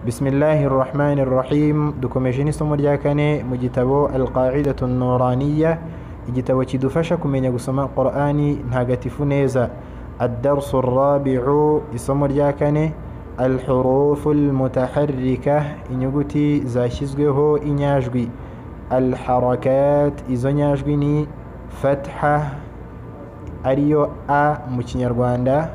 Bismillahi rahmani rahim. Dukomeje n'isomo rya kane mu gitabo Alqaidatu Nuraniya, igitabo kidufasha kumenya gusoma Qur'ani ntagatifu neza. Ad-darsu rabi'u, isomo rya kane, alhurufu almutaharrika, inyuguti zashyizweho inyajwi. Alharakat, izo nyajwi ni fatha ariyo a mu Kinyarwanda,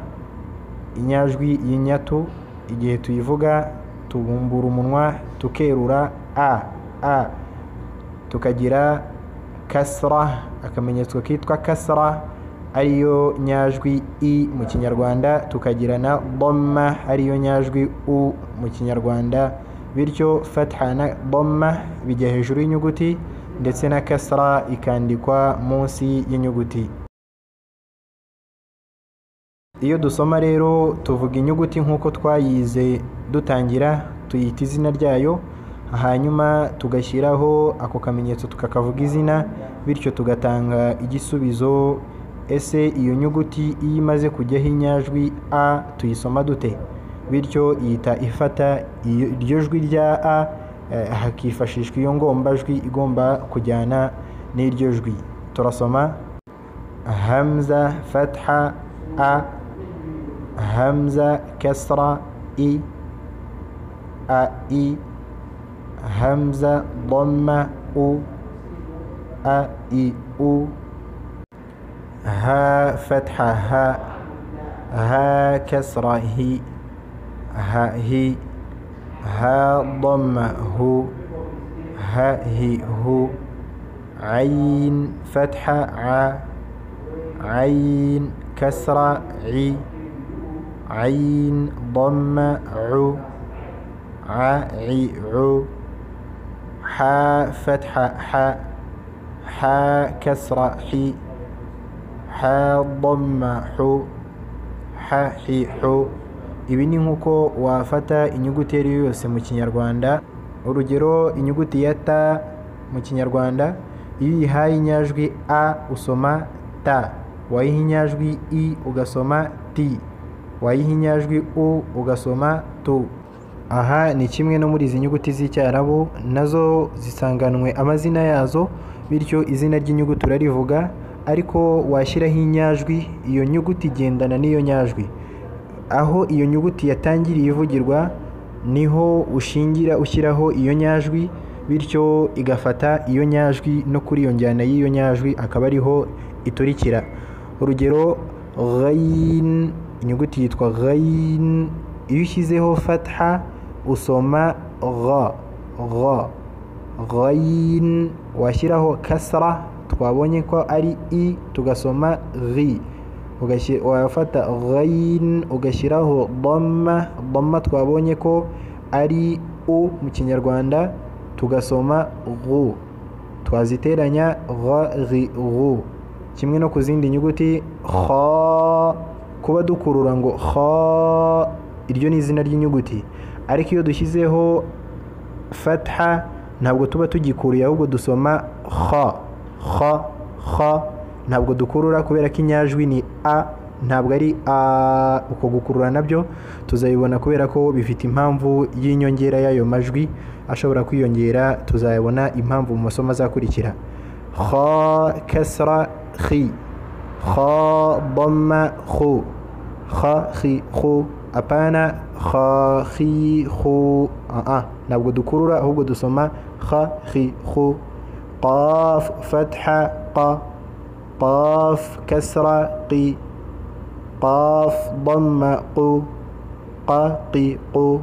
inyajwi y'inyatu. Igihe tuyivuga tubumbura umunwa tukerura a a, tukagira kasra, akamenyetso kitwa kasra ariyo nyajwi i mu Kinyarwanda, tukagira na dhamma ariyo nyajwi u mu Kinyarwanda. Bityo fatha na dhamma bijya hejuru y'inyuguti, ndetse na kasra ikandikwa munsi y'inyuguti. Iyo dusoma rero tuvuga inyuguti nk'uko twayize dutangira, tuyita izina ryayo, hanyuma tugashyiraho ako kamenyetso tukakavuga izina, bityo tugatanga igisubizo. Ese iyo nyuguti iyo imaze kujyaho inyajwi a tuyisoma dute? Bityo ihita ifata iryo jwi rya a, hakifashishwa iyo ngombajwi igomba kujyana n'iryo jwi. Turasoma hamza fatha a, hamza kasra i, a i, hamza dhamma u, a i u, ha fatha ha, ha kasra hi, ha hi, ha dhamma hu, ha hi hu, ayn fatha a, ayn kasra i, ayn dhamma u, a i u, ha fatha ha, ha kasra hi, ha dhamma hu, ha hi hu. Ibi ni nk'uko wafata inyuguti iyo ari yo yose mu Kinyarwanda. Urugero, inyuguti ya ta mu Kinyarwanda iyo uyihaye inyajwi a usoma ta, wayiha inyajwi i ugasoma ti, wayiha inyajwi u ugasoma tu. Aha ni kimwe no muri izi nyuguti z'Icyarabu, nazo zisanganwe amazina yazo, bityo izina ry'inyuguti urarivuga, ariko washyiraho inyajwi iyo nyuguti igendana n'iyo nyajwi. Aho iyo nyuguti yatangiriye ivugirwa niho ushingira ushyiraho iyo nyajwi, bityo igafata iyo nyajwi no kuri iyo njyana y'iyo nyajwi akaba ariho iturikira. Urugero ghain, inyuguti yitwa ghain, iyo ushyizeho fatha usoma gha gha ghain, washyiraho kasra twabonye ko ari i tugasoma ghi, wafata ghain ugashyiraho dhamma, dhamma twabonye ko ari u mu Kinyarwanda tugasoma gu, twaziteranya gha ghi gu. Kimwe no ku zindi nyuguti kha, kuba dukurura ngo kha, iryo ni izina ry'inyuguti, ariko iyo dushyizeho fatha ntabwo tuba tugikuruye, ahubwo dusoma kha kha kha, ntabwo dukurura kubera ko inyajwi ni a, ntabwo ari a. Uko gukurura nabyo tuzabibona kubera ko bifite impamvu y'inyongera y'ayo majwi ashobora kwiyongera, tuzayabona impamvu mu masomo azakurikira. Kha kasra khi, kha dhamma khu, kha khi khu, apana kha khi khu, a ntabwo dukurura ahubwo dusoma kha khi khu. Qaf fatha qa, qaf kasra qi, qaf dhamma qu, qa qi qu.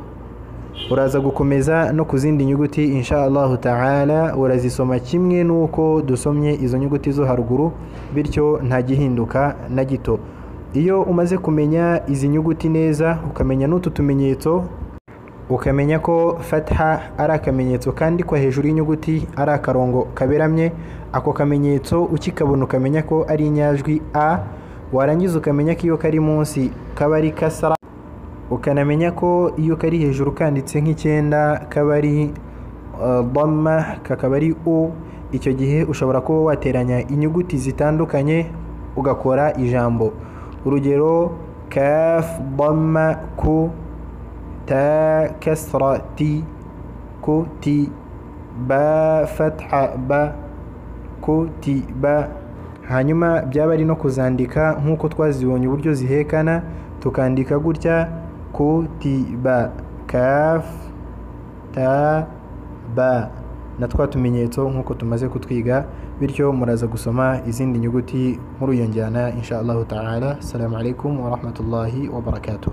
Uraza gukomeza no ku zindi nyuguti insha Allahu ta'ala, urazisoma kimwe nuko dusomye izo nyuguti zo haruguru, bityo nta gihinduka na gito. Iyo umaze kumenya izi nyuguti neza, ukamenya n'utu tumenyetso, ukamenya ko fatha ari akamenyetso kandikwa hejuru y'inyuguti ari akarongo kaberamye, ako kamenyetso ukikabona ukamenya ko ari inyajwi a, warangiza ukamenya ko iyo kari munsi kaba ari kasra, ukanamenya ko iyo kari hejuru kanditse nk'icyenda kaba ari dhamma, kakaba ari u. Icyo gihe ushobora kuba wateranya inyuguti zitandukanye ugakora ijambo. Urugero kaf dhamma ku, Ta kasra ti, ku ti, ba fatha ba, ku ti ba. Hanyuma byaba ari no kuzandika nk'uko twazibonye uburyo zihekana, tukandika gutya ku ti ba, kaf ta ba, na twa tumenyetso nk'uko tumaze kutwiga. Bityo muraza gusoma izindi nyuguti muri iyo njyana insha Allahu taala. Assalamu alaikum wa rahmatullahi wa barakatuh.